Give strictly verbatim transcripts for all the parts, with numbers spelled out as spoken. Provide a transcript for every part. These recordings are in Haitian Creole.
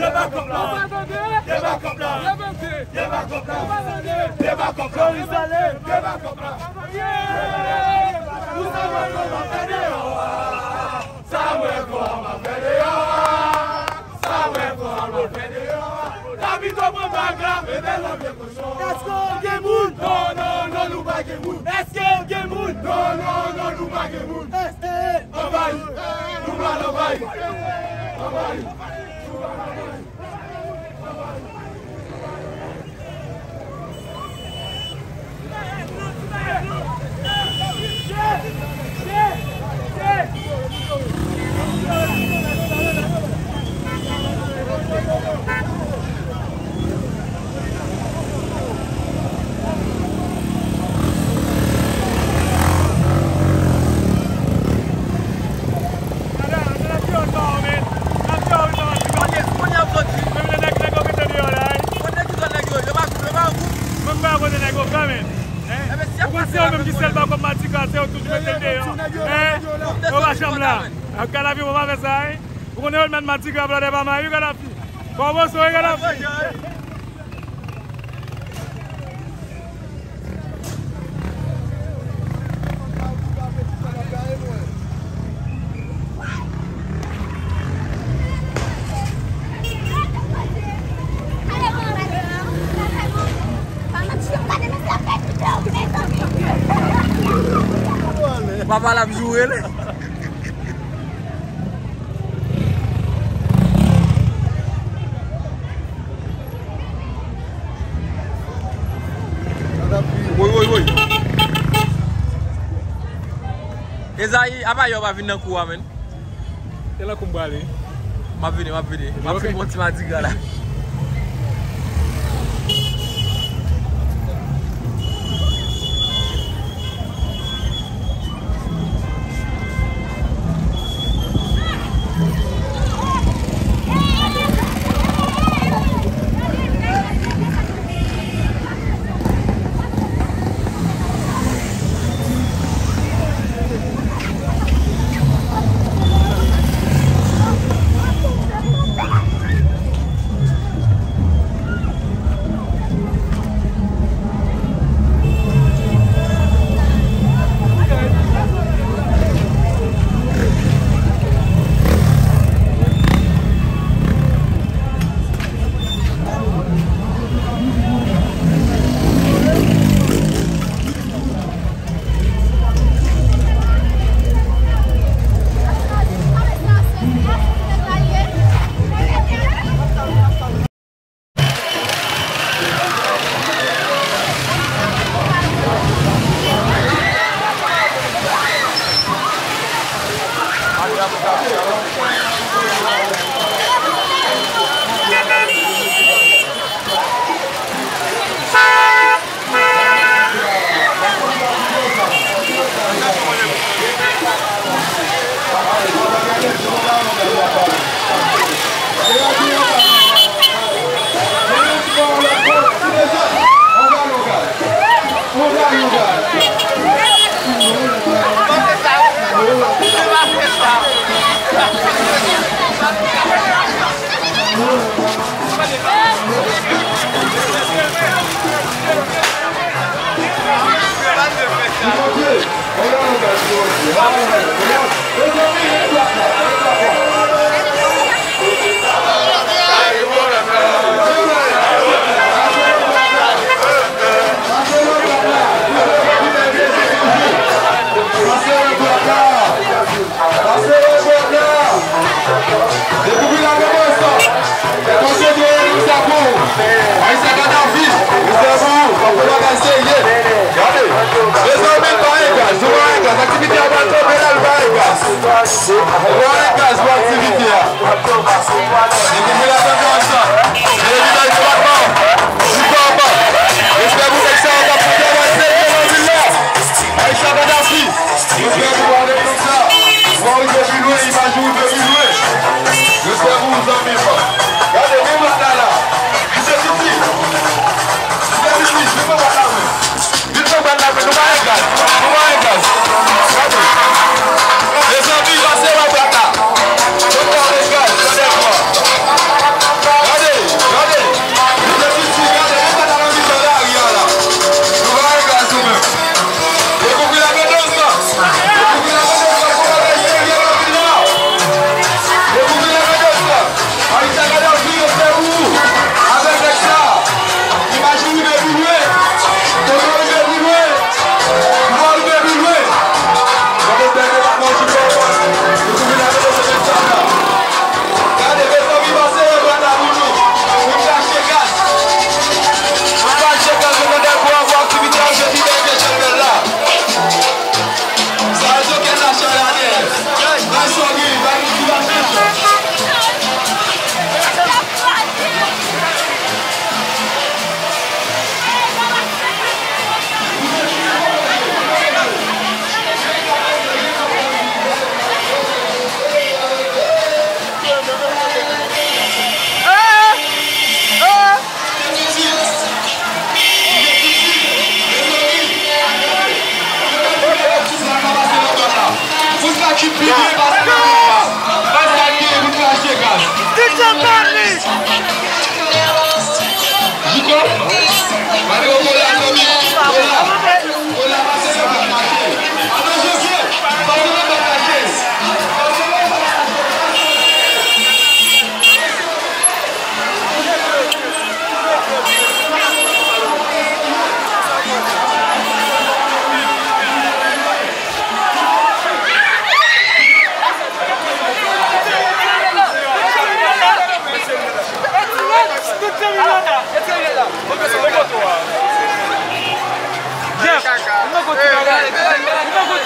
Debakòp la! Debakòp la! Debakòp la! Debakòp la! Debakòp la! Ou sa wè kòman fè deyò a? Sa wè kòman fè deyò a? Sa wè kòman fè deyò a? Kapito pran bag la, mete nan pye kochon. Èske gen moun? Non, non, non, nou pa gen moun. Èske gen moun? Non, non, non, nou pa gen moun. Èske? Anvayi! Nou pral anvayi! Anvayi! Ou konn se yo menm ki sèl ba kòb madigra, se yo toujou mete deyò. Hein? Yo pa janm la. Ak Kadhafi, ou pa fè sa, hein? Ou konnen yo mèt madigra pou lòt pa may, wi, Kadhafi. Fò w boso, wi, Kadhafi. Papa l ap joure l. Woy, woy, woy. Ezayi, apa yo pa vin nan kou a, menn? E la kou m prale. M ap vini, m ap vini. M ap fin bon ti madigra la.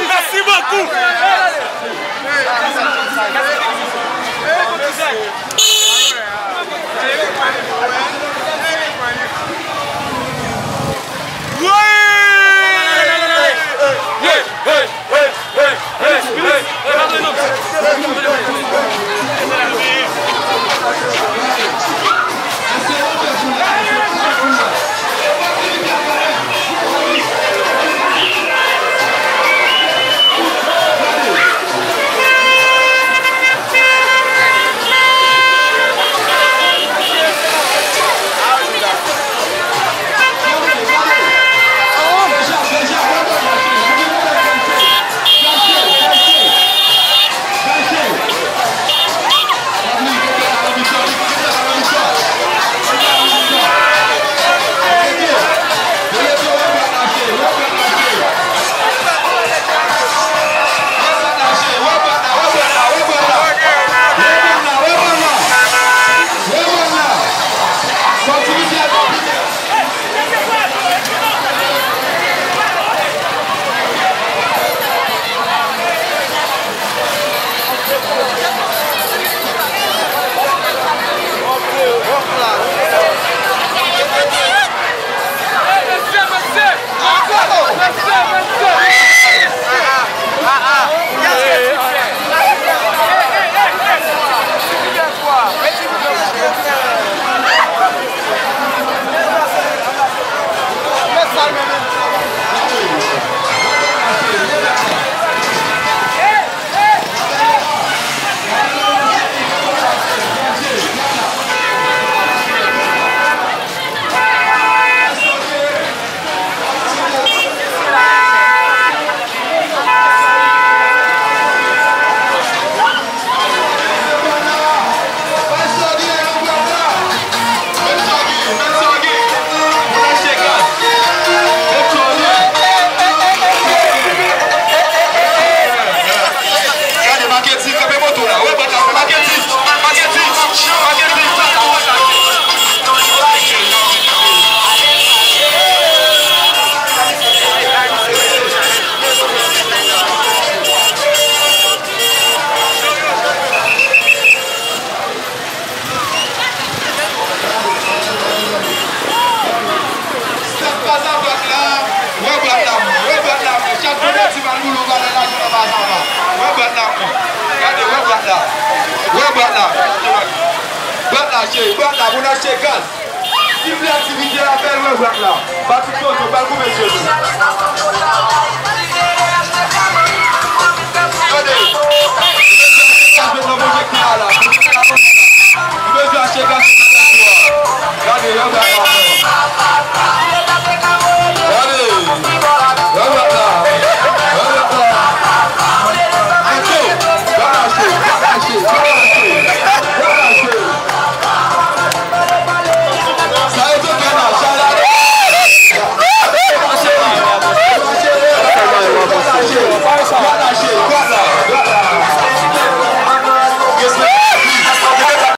Mèsi bokou. Gade, Maketi, kanpe moto la. Wè bòt la, Maketi, Maketi, Maketi. Sa k pa sa bòt la, wè bòt la, wè bòt la, chak kote ti mal boulou, valè lajan nan pa sa va. Wè bòt la, gade, wè bòt la, wè bòt la, bòt la, cheri, bòt la, pou n achte gaz. Si vle aktivite a, fè l wè bwat la. Ba tout kote, ba l koupe je nou. Tande. Sa fè nan pwojekte a la. Pwojekte a konn sa. Nou bezwen achte gaz.